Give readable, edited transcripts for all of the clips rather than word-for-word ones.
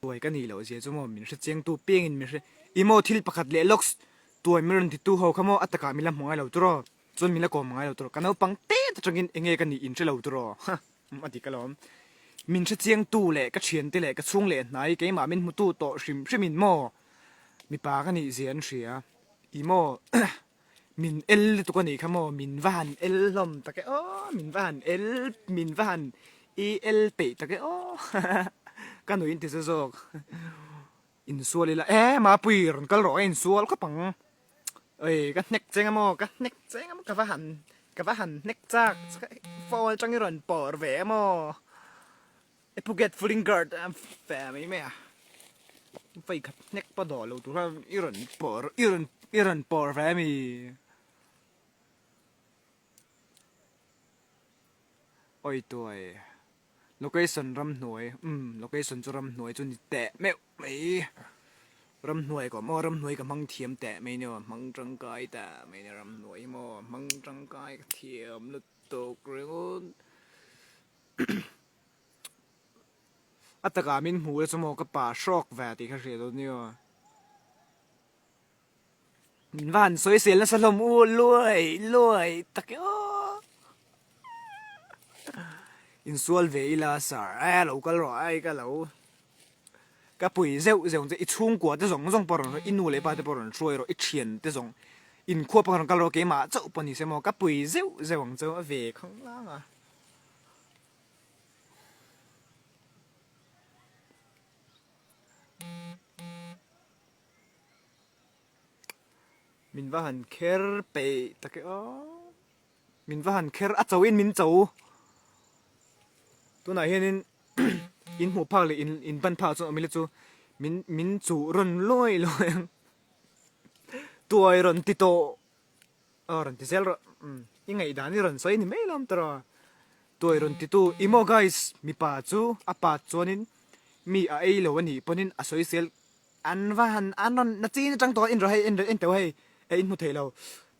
Tuai ka nih loh zia chu maw min hre chiang tu piangin min hre i maw thil pakhat leh lawks tuai min rawn ti tu ho kha maw a takah min la hmu ngai lo turaw chuan min la kawm ngai lo turaw ka naupang te atangin eng nge ka nih in hre lo turaw ha a ti ka lawm min hre chiang tu leh ka thian te leh ka chhung leh hnai keimah min hmu tu tawh hrim hrim in maw mipa ka nih zia an hria i maw Min el lutuk a nih kha maw, min va han el hlawm tak e aw, min va han el, min va han i el peih tak e aw ka nuih in ti chu zawk. Insual ila e Mapui rawn kal rawh ka insual khawp ang, oi ka hnek cheng a maw, ka hnek cheng a maw, ka va han, ka va han hnek chak, phone atang i rawn pawr ve a maw. E Phuket Fooling Guard a fe mai mai a, vei khat hnek pawh dawh lo tur khan i rawn pawr i rawn i rawn pawr ve ami? Awi tuai location ramhnuai umm location chu ramhnuai chu ni teh meuh mai ramhnuai ka awm aw ramhnuai ka hmang thiam teh mai nia hmang tangkai teh mai nia ramhnuai hi maw hmang tangkai ka thiam lutuk ringawt. A takah min hmu e chu maw ka pa hrawk ve tih kha hria dawn nia. Min va han sawi sel nasa hlawm u luai luai tak e aw. Insual ve ila sir e lo kal rawh ai ka lo ka pui zeuh zeuh ang che i chhungkua te zawng zawng pawh rawn i nu leh pa te pawh rawn hruai rawh i thian te zawng inkhua pawh rawn kal rawh keimah chauh pawh ni se maw ka pui zeuh zeuh ang che a ve khanglang a. Min va han kher peih tak e aw. Min va han kher a cho in min cho. Tunah hianin in hmuh phak leh in ban phak chuan awm ila chu min min chuh rawn luai luai ang. Tuai rawn ti tawh. Aw rawn ti zel rawh umm i ngaihdan i rawn sawi ni mai lawm tawh tuai rawn ti tu i maw guys mipa chu a pa chuanin mi a ei lo anih pawhin a sawi sel an va han an rawn na chin atang tawh in rawh hei en en teuh hei eh in hmu thei lo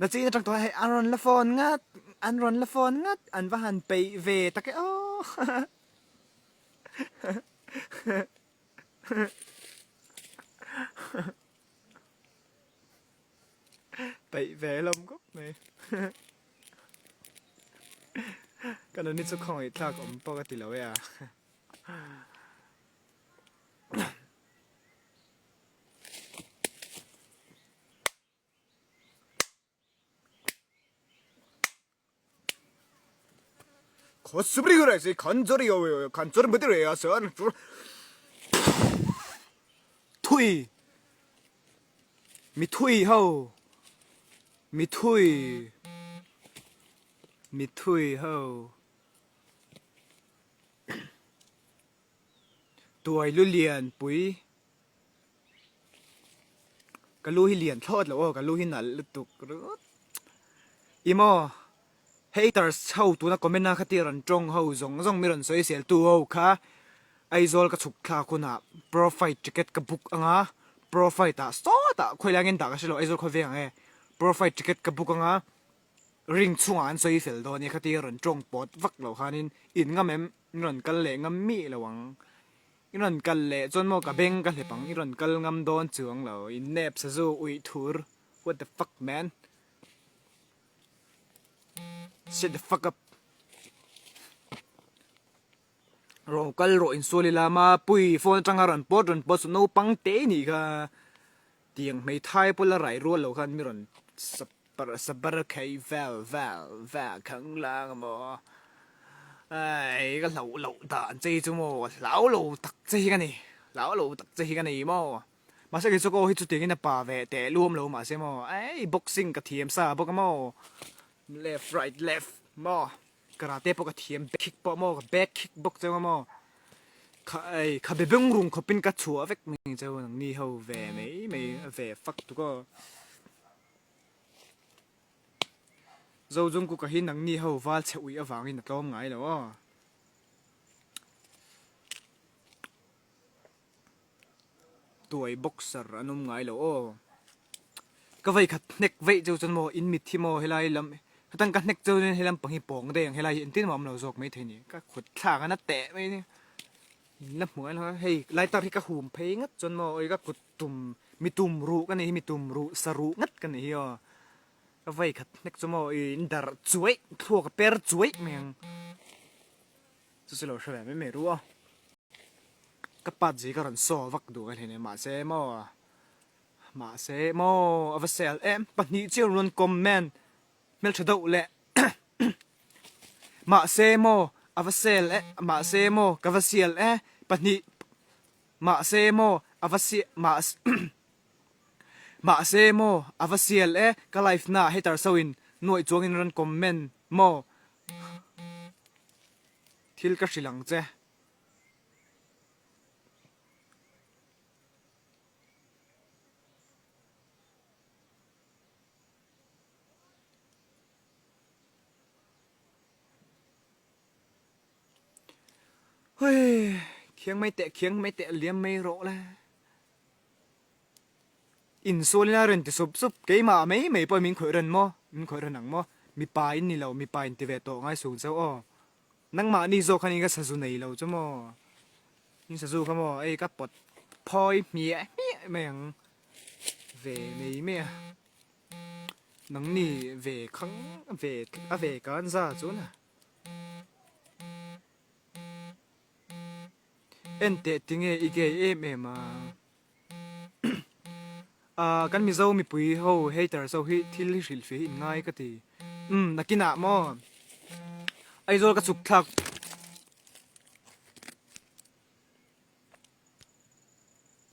na chin atang tawh hei an rawn la phone ngat an rawn la phone ngat an va han peih ve tak e aw Peih ve hlawm khawp mai. Ka nuni chu khawngaih thlak awm pawh ka ti lo e a. Thui Mi thui ho Mi thui Mi thui ho Tuai lu lian pui Ka lu hi lian thlawt lo aw ka lu hi nalh lutuk ringawt I maw haters ho tuna comment a khatia rawn tawng ho zawng zawng mi rawn sawi sel tu ho kha Aizawl ka chhuk thlak hunah pro fight ticket ka book anga pro fight ah sawtah khawi lai ngen dah ka hre lo Aizawl khawveng ang e pro fight ticket ka book anga ring chungah an sawi fel dawn nia khatia rawn tawng pawt vak lo khanin in ngam em in rawn kal leh ngam mih lo ang. I rawn kal leh chuan maw ka beng ka hlep ang, i rawn kal ngam dawn chuang lo, i nep sazu uih thur, what the fuck man, shut the fuck up, rawn kal rawh insual ila Mapui phone atanga rawn pawt rawn pawt naupang te nih kha tiang hmeithai pawh la rai rual lo khan mi rawn sap Sabar khai vel vel vel khang lang a maw ai ka hlauh loh dan che hi chu maw hlau lo tak che hi ka ni hlau lo tak che hi ka ni maw mahse kei chu ka aw hi chutiangin a pa ve teh luam lo mahse maw ei boxing ka thiam sa bawk a maw left right left maw karate pawh ka thiam back kick pawh maw ka back kick bawk cheu a maw kha ei khabe beng rung khawpin ka chhuah vek mai cheu nangni ho ve mai mai ve fak tuk aw. Zozung kuka hi nangni ho val chhe uih avangin a tlawm ngai lo aw. Tuai boxer an awm ngai lo aw. Ka vei khat hnek veih cheu chuan maw in mit hi maw helai lam hetang ka hnek cheu chuan helam pang hi pawng daih ang helai hi engtin mah awm lo zawk maithei ni ka khut thlak a na teh mai ni in la hmu ngai lo a hei lighter hi ka hum phei ngat chuan maw oi ka kut tum mi tum ruh ka nih hi mi tum ruh sa ruh ngat ka nih hi aw ka vei khat hnek chu maw oi in darh chuaih thluak a per chuaih mai ang chu chu lo hre ve mai mai ru aw ka pat zui ka rawn saw vak duh ka hlei mahse maw. Mahse maw a va sel em pahnih chiah rawn comment hmeltha deuh leh mahse maw a va sel e mahse maw ka va sial e pahnih mahse maw a va si mah mahse maw a va sial e ka life na hater so in nuaih chuang in rawn comment maw thil ka hrilh ang che. Huii khiang mai teh khiang mai teh liam mai rawh le. Insual ila rawn ti sup sup keimah mai mai pawh min khawih rawn maw min khawih rawn ang maw mipa in ni lo mipa in ti ve tawh ngai sung chauh aw nangmahni zawk khan in ka sazu nei lo chu maw. In sazu kha maw ei ka pawt phawi hmiah hmiah mai ang ve mai mai a nangni ve khang ve a ve kan za chu na en teh tinge i gay em em a ah kan mizo mipui ho haters ho hi thil hi hrilh feh hi in ngai ka ti umm nakinah maw Aizawl ka chhuk thlak.